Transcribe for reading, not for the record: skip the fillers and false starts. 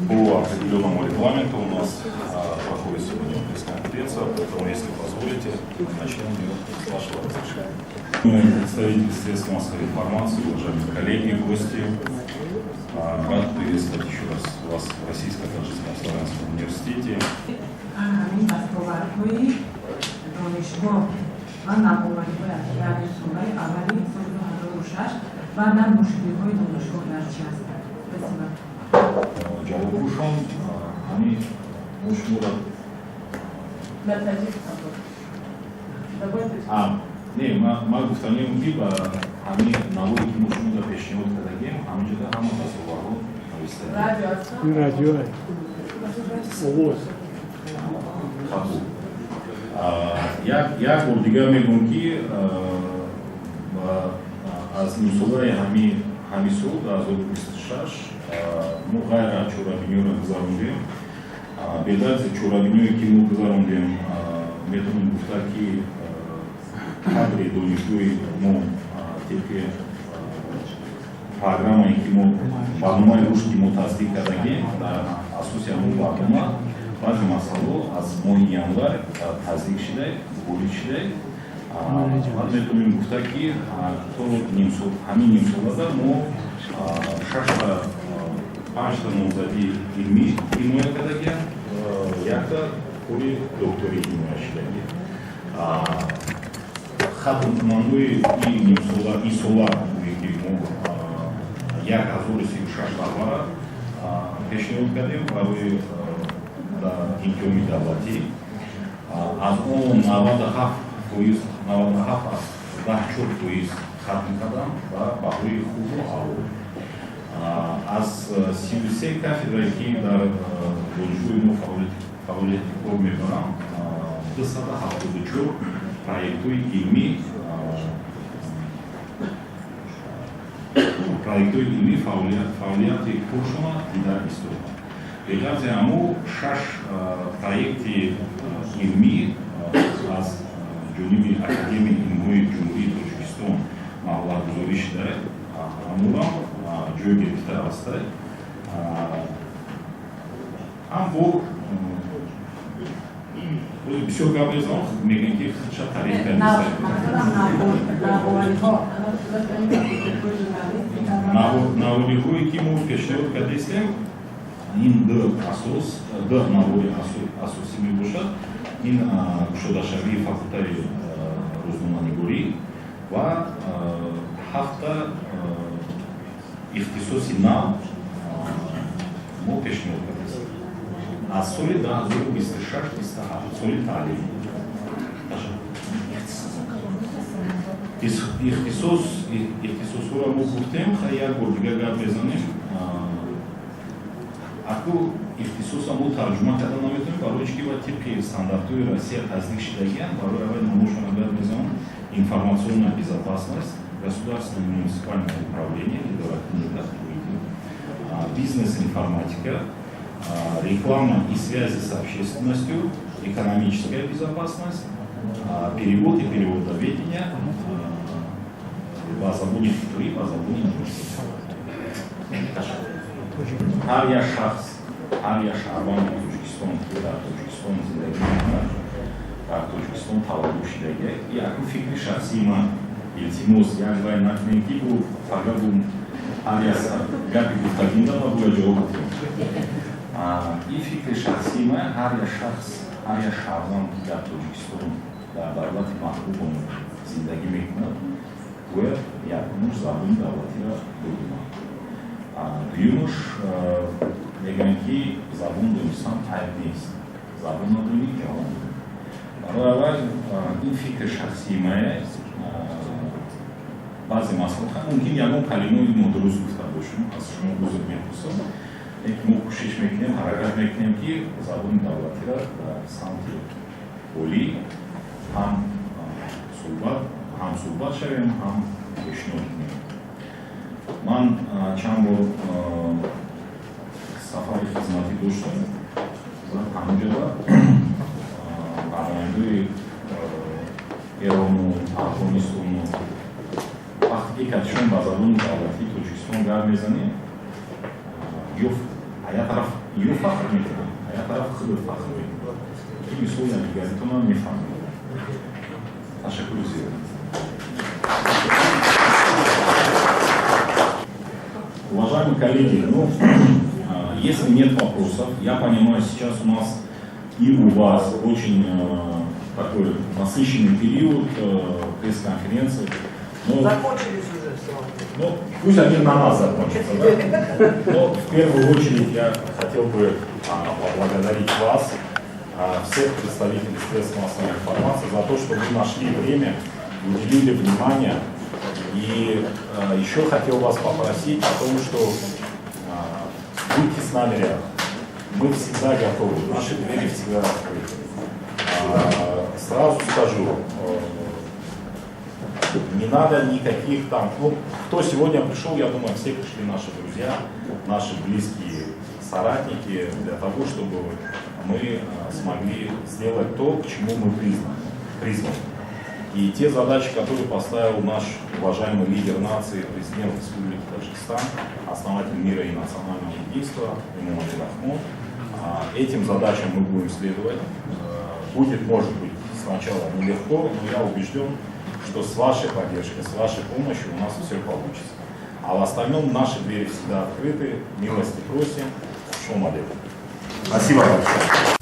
По определенному регламенту у нас проходит сегодня пресс-конференция, поэтому, если позволите, начнем ее с вашего разрешения. Представители средств массовой информации, уважаемые коллеги, гости, рад приветствовать еще раз вас в Российско-Таджикском славянском университете. Ҳамин дастовардҳои донишгоҳ ва навовариҳояш дар солҳои аввали соли 2006, баъдан мушкилиҳои донишгоҳ дар чи ҳастанд? Спасибо. Ҷавобушон ҳамин мо шуморо На таджикском. Давайте. Не, ман гуфтанем, ки ба ҳамин наворе, ки мо шуморо пешниҳод кардагем, ҳаминҷода ҳама дастовардҳо нависта. Радио аст? Радио. Овоз. Қабул. Як бор дигар мегӯм, ки аз нимсолаи ҳамин сол, 2026, мо ғайр аз чорабиниёро гузарондем. Беғарзи чорабиниое, ки мо гузарондем, метавонем гуфта, ки кадри донишгоҳи мо тибқи программае, ки мо, барномаи рушд, ки мо тасдиқ кардагем, дар асоси ҳамон барнома баъзе масъалаҳо аз моҳи январ таздиқ шуда, ворид шуда. Баъд метавонем гуфта, ки то нимсол, ҳамин нимсолада мо шашта, панҷта номзадии илмӣ ҳимоя кардагиам, якта кори докторӣ ҳимоя шудагӣ. Хатмкунандаи ин нимсола, ин сола, ки мо 1036 нафара пешниҳод кардем барои дар имтиҳони давлатӣ, аз он 97%, 97,4% хатм кардам ва баҳои хубу аъло. Аз 33 кафедрае, ки дар донишгоҳи мо фаъолияти кор мебарам, 274 проектҳои илмӣ фаъолияти коршона дида истоданд. Беғарзи ҳамо, шаш проекти илмӣ аз ҷониби Академияи илмҳои Ҷумҳурии Тоҷикистон маблағгузорӣ шуда, ҳамурам ҷой гирифта аста. Ҳам бо бисёр гап мезанам, мегӯям, ки худша таъриф Мақсадам навовариҳо. Навовариҳое, ки мо пешниҳод кардастем, ин ду асос, ду навори асосӣ мебошад: ин кушодашавии факултаи рӯзноманигорӣ ва ҳафта ихтисоси нав мо пешниҳод кардастем аз соли 2026-27, соли таълим. Ихтисосҳоро мо гуфтем, як бор дигар гап мезанем. Аку ихтисоса мо тарҷума карда наметавонем, барои чи ки ба тибқи стандартҳои Россия таздиқ шидагианд. Барои аввал номошона гап мезанам: информационная безопасность, государственное муниципальное управление, бизнес-информатика, реклама и связи с общественностью, экономическая безопасность, перевод и переводоведение ба забони хитоӣ, ба забони англисӣ. Ҳар як шахс, ҳар як шаҳрванди Тоҷикистон, ки дар Тоҷикистон зиндагӣ мекунад, дар Тоҷикистон таваллуд шудагӣ, якум фикри шахсии ман, илтимос, як вай накунем, ки бу фақат бу ҳар як гапи гуфтагинда ма бояд ҷавоб диҳем. Ин фикри шахсии ман: ҳар як шахс, ҳар як шаҳрванд, ки дар Тоҷикистон, дар давлати маҳбубон зиндагӣ мекунад, бояд якумуш забони давлатиро бидонад, дуюмуш, мегӯянд, ки забон донистан айб нест, забон надонӣ, ҷаҳон. Барои аввал ин фикри шахсии мае. Баъзе масъала мумкин ягон калимаи нодуруст гуфта бошем, аз шумо узр мепурсам, лекин мо кӯшиш мекунем, ҳаракат мекунем, ки забони давлатиро дар самти олӣ ҳам суҳбат шавем, ҳам пешниҳод кунем. Ман чанд бор сафари хизматӣ доштам ва ҳамонҷода намояндаи Эрону Афғонистону вақте ки катишон ба забони давлатии Тоҷикистон гап мезанем, ё А як тараф ё фахр мекунам, а як тараф худат фахр мекунам, ки мисол якдигаритонам мефаҳмед. Ташаккури зиёд. Уважаемые коллеги, ну, если нет вопросов, я понимаю, сейчас у нас и у вас очень такой насыщенный период пресс-конференции. Но, Закончились уже, слава. Ну, пусть они на нас закончатся, да? Но в первую очередь я хотел бы поблагодарить вас, всех представителей средств массовой информации, за то, что вы нашли время, уделили внимание. И еще хотел вас попросить о том, что будьте с нами рядом. Мы всегда готовы, наши двери всегда открыты. Сразу скажу, не надо никаких там, ну, кто сегодня пришел, я думаю, все пришли наши друзья, наши близкие соратники, для того, чтобы мы смогли сделать то, к чему мы призваны. И те задачи, которые поставил наш уважаемый лидер нации, президент Республики Таджикистан, основатель мира и национального единства Эмомали Рахмон, этим задачам мы будем следовать. Будет, может быть, сначала нелегко, но я убежден, что с вашей поддержкой, с вашей помощью у нас все получится. А в остальном наши двери всегда открыты. Милости просим. Шом алейкум. Спасибо большое.